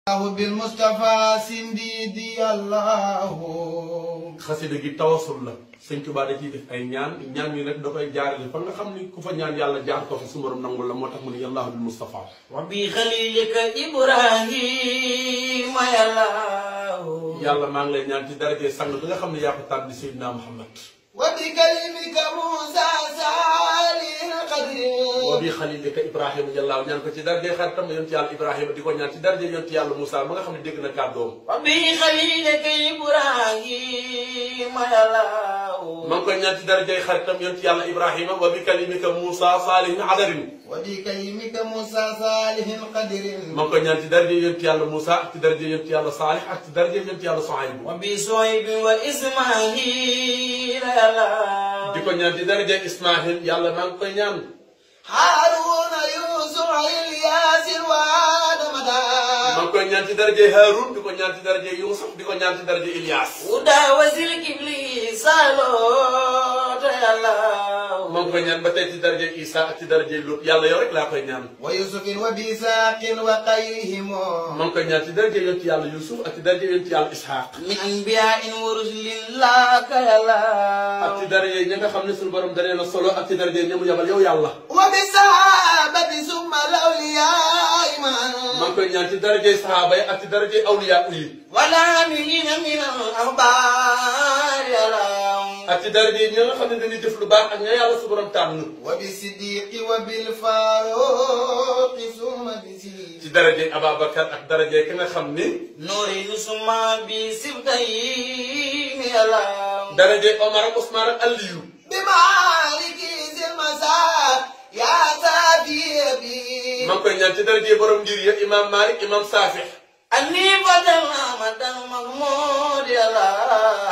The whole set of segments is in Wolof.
بالمصطفى سنديدي الله xasida gi tawasul la sëñ Tuubaa da ciy def ay ñaan ñaan yi nag da koy jaarale fa nga xam ni ku fa ñaan yàlla jaar ko fa su borom nangul la moo tax mu ne yàllaahu bil Mustafa wa bi xalilika Ibrahima yàlla maa ngi lay ñaan ci daraje sang bi nga xam ne yaa ko tànn di Seydina Muhammad wa bi kalimika Musa salil qadir wa bi xalilika Ibrahima yàlla ñaan ko ci daraje xaritam yonent yàlla Ibrahima di ko ñaan ci daraje yonent yàlla Moussa ba nga xam ne dégg na kàddoom wa bi xalilika Ibrahima maa ngi koy ñaan ci daraje xaritam yonent yàlla Ibrahima wa bi kalimika Moussa salihin adarin wa bi kalimika Musa salihin qadirin maa ngi koy ñaan ci daraje yonent yàlla Moussa ak ci daraje yonent yàlla Salih ak ci daraje yonent yàlla Suhayb wa bi Suhayb wa Ismail di ko ñaan ci daraje Ismail yàlla maa ngi koy ñaan Haaruna Yusuf Ilyas wa Adamada maa ngi koy ñaan ci daraje Haarun di ko ñaan ci daraje Yusuf di ko ñaan ci daraje Ilyas Uda wasil kibli salota yàlla maa ngi koy ñaan ba tey ci daraje Isa ak ci daraje Lut yàlla yow rek laa koy ñaan wa Yusufin wa Bisaqin wa Qayrihim maa ngi koy ñaan ci daraje yonent yàlla Yusuf ak ci daraje yonent yàlla Ishaq min anbiya'in wa rusulin laka yàlla ak ci daraje ñi nga xam ne suñu borom danee na solo ak ci daraje ñi mu yabal yow yàlla wa bi sahabati summa al-awliya iman maa ngi koy ñaan ci daraje sahaaba yi ak ci daraje awliya yi wala amilina min al-akhbar yàlla ak ci daraje ñi nga xam ne dañuy def lu baax ak ña yàlla su borom tànn wa bi siddiqi wa bil faruqi summa bi ci daraje Ababacar ak daraje ki nga xam ni nuri summa bi sibtayn yàlla daraje Omar ak Ousmane ak Aliyu bi maliki zil masar ya safiya bi maa ngi koy ñaan ci daraje borom ngir ya imam Malik imam Safih anni fadal amadan mahmud yàlla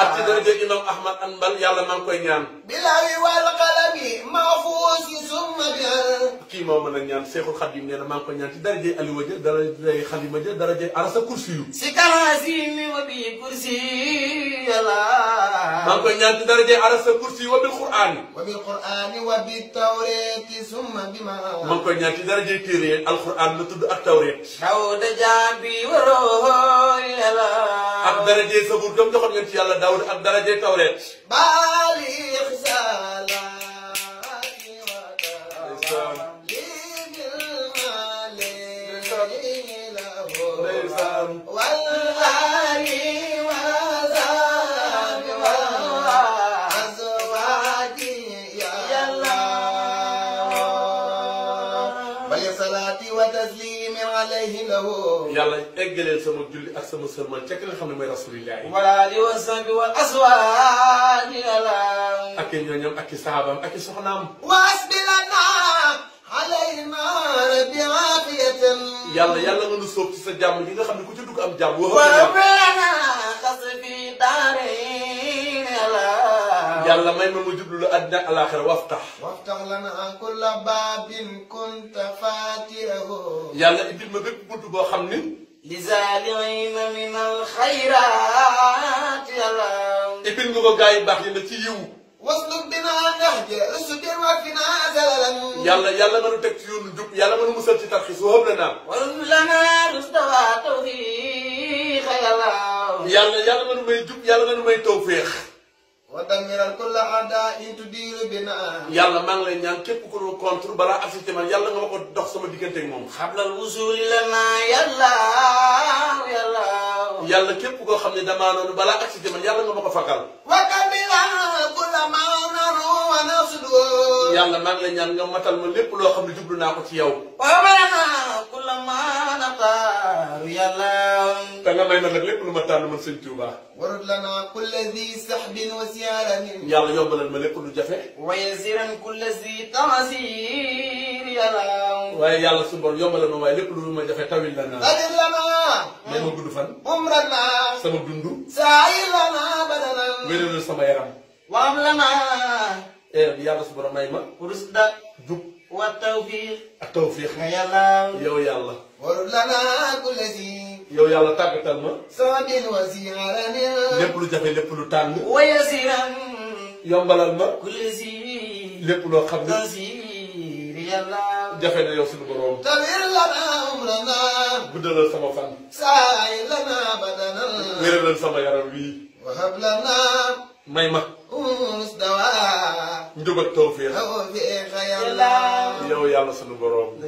ak ci daraje imam Ahmad Anbal yàlla maa ngi koy ñaan bilawi wal qalami mahfuusi summa bi kii moo mën a ñaan Seexul Xadim nee na maa ngi koy ñaan ci daraje Aliwa ja daraje Xalima ja daraje arasa kursi yu si karasimi wa bi kursi yàlla maa ngi koy ñaan ci daraje arasa kursi wa bil Qur'an wa bil qur'ani wa bit tawrati summa bima maa ngi koy ñaan ci daraje téere alquran la tudd ak tawreet dawda jaabi wa yàlla ak daraje Zabur gam joxoon ngeen ci yàlla Daawud ak daraje tawreet bali xisala yàlla eggaleel sama julli ak sama sërmal ca ki nga xam ne mooy rasulillahi wala li wa sahbi wal aswaani yàlla ak i ñooñam ak i sahabaam ak i soxnaam wasbilana alayna bi aafiyatan yàlla yàlla nga nu sóob ci sa jàmm gi nga xam ne ku ci dugg am jàmm wa rabbana xasfi daarayn yàlla yàlla may ma mu jublu la àddina ak alaaxira waftax lana kulla baabin kunta faatihahu yàlla indil ma bépp bunt boo xam ni li zaalina min alxayraat yàlla indil nga ko gaa yi baax yi na ci yiw wasluk bina nahja usbir wa fina zalalan yàlla yàlla nga nu teg ci yoonu jub yàlla nga nu musal ci tarxis wahab lana warud lana rustawa tawfiq yàlla yàlla yàlla nga nu may jub yàlla nga nu may tawféex wa damiral kulla a'da'in tudiru bina yàlla maa ngi lay ñaan képp ku ñu contre balaa assisté man yàlla nga ma ko dox sama diggante ak moom xablal wusuli lana yàlla yàlla yàlla képp koo xam ne damaa noonu balaa assisté man yàlla nga ma ko fakkal wa kamila kulla ma naru wa nasudu yàlla maa ngi lay ñaan nga matal ma lépp loo xam ne jublu naa ko ci yow wa barana kulla ma naqaru yàlla te nga may ma nag lépp lu ma tànn man sëñ Tuuba warud lana kulla zi sahbin wa siyaratin yàlla yombalal ma lépp lu jafe wa yasiran kulla zi ta'sir yàlla waaye yàlla su bon yombalal ma waaye lépp lu ma jafe tawil la naa qadir lana may ma gudd fan umrana sama dund sa'ir lana badanan wéral sama yaram wa am lana yàlla su borom may ma rusda jub wa tawfiq ak tawfiix yàlla yow yàlla warud lana kulla zi yow yàlla tàggatal ma sabin wa siyaratin lépp lu jafe lépp lu tàng wa yasiran yombalal ma kulla zi lépp loo xam ne tasir yàlla jafe na yow suñu borom. tawir lana umrana. guddalal sama fan. saay lana badana. wéralal sama yaram wii. wahab lana. may ma. musdawa. njub ak tawfiix. tawfiix yàlla. yow yàlla suñu borom.